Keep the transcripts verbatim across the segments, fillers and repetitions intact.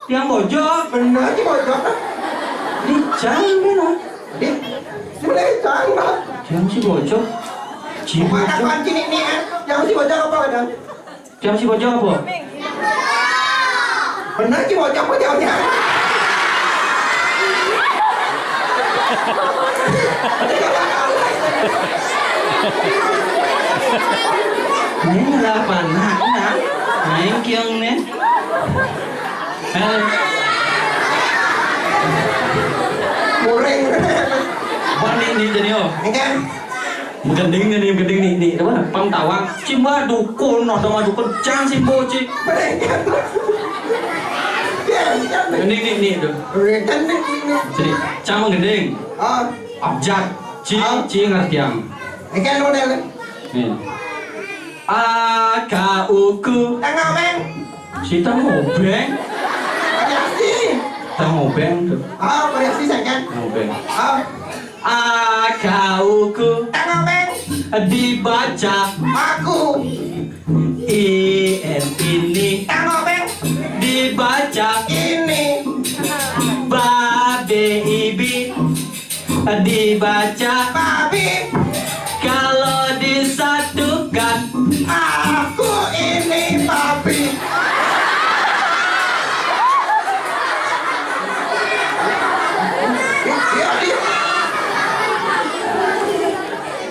Tiang bojog. Bener, ci bojog, kan? Ini cang, kan, ah? Di, sebelah cang, Bang. Tiang ci bojog. Ci bojog. Mana kan cini ni, eh? Yang ci bojog apa, kan? Tiang ci bojog apa? Bener, ci bojog apa, tiang, tiang? Ini lah panak, nah. Main kiong ni. Hei. Muring. Wah, ni, ni jadi, oh. Ini kan. Gending ni, gending ni, ni apa? Pang tawang. Ci ma dukun, ada ma dukun. Cang simbo, ci. Muring kan. Iya, iya. Gending ni, ni tu. Muring kan ni, ni. Sini. Cang menggending. Ah. Abjad. Ci, ah, ci ngartiang. Ini kan model. Ni. A, ka, u, ku. Tangobeng. Ci tangobeng. Variasi. Tangobeng tu. Ah, variasi saja. Tangobeng. Ah. A, ka, u, ku. Tangobeng. Dibaca. Aku. I, N, ini. Tangobeng. Dibaca. Ini. Ba, be, i, bi. Dibaca babi. Kalau disatukan, aku ini babi.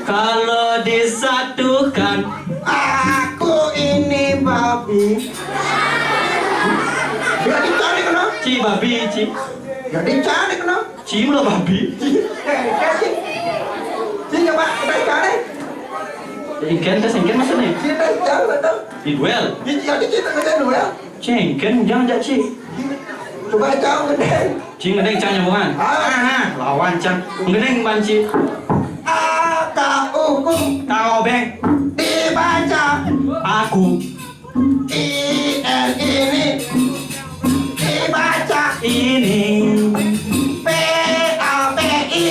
Kalau disatukan, aku ini babi. Jadi cari kena. Ci babi, ci. Jadi cari kena. Ci mula babi. Eh, ya, Ci. Ci, coba, kita cari. Ingken, tes ingken maksudnya? Ci, tes cari, betul. Di duel. Ci, ci, ada Ci, tak ada duel. Ci, ingken, jangan jak Ci. Coba cari, betul. Ci, ngendeng cang nyambungan. Ah. Ah, lawan cang. Ngendeng ban Ci. A, ka, u, ku. Tangobeng. Dibaca. Aku. I, N, ini. Dibaca. Ini. P, A, P, I.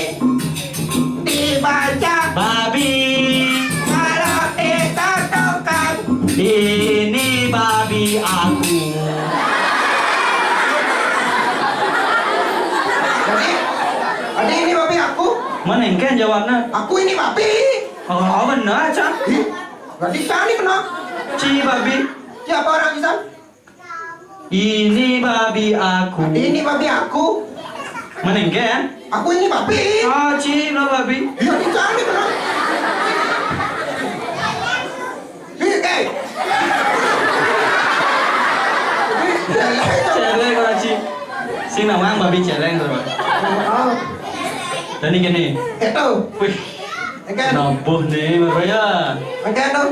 Dibaca. Babi. Kalau disatukan. Ini babi aku. Jadi, jadi ini babi aku. Mana ingken jawabnya? Aku ini babi. Oh, benar, cang. Ih, berarti cang ni kena. Ci babi. Siapa orang Islam? Ini babi aku. Ini babi aku. Mana ingken? Aku ini babi. Ah, ci lah babi. Iya, di cang ni kena. Ih, eh. Ih, celeng. Celeng lah, ci. Sing nawang babi celeng tu. Oh. Dan ni gini. Itu. Wih. Ingken. Nabuh ni, Bapak ya. Ingken tu.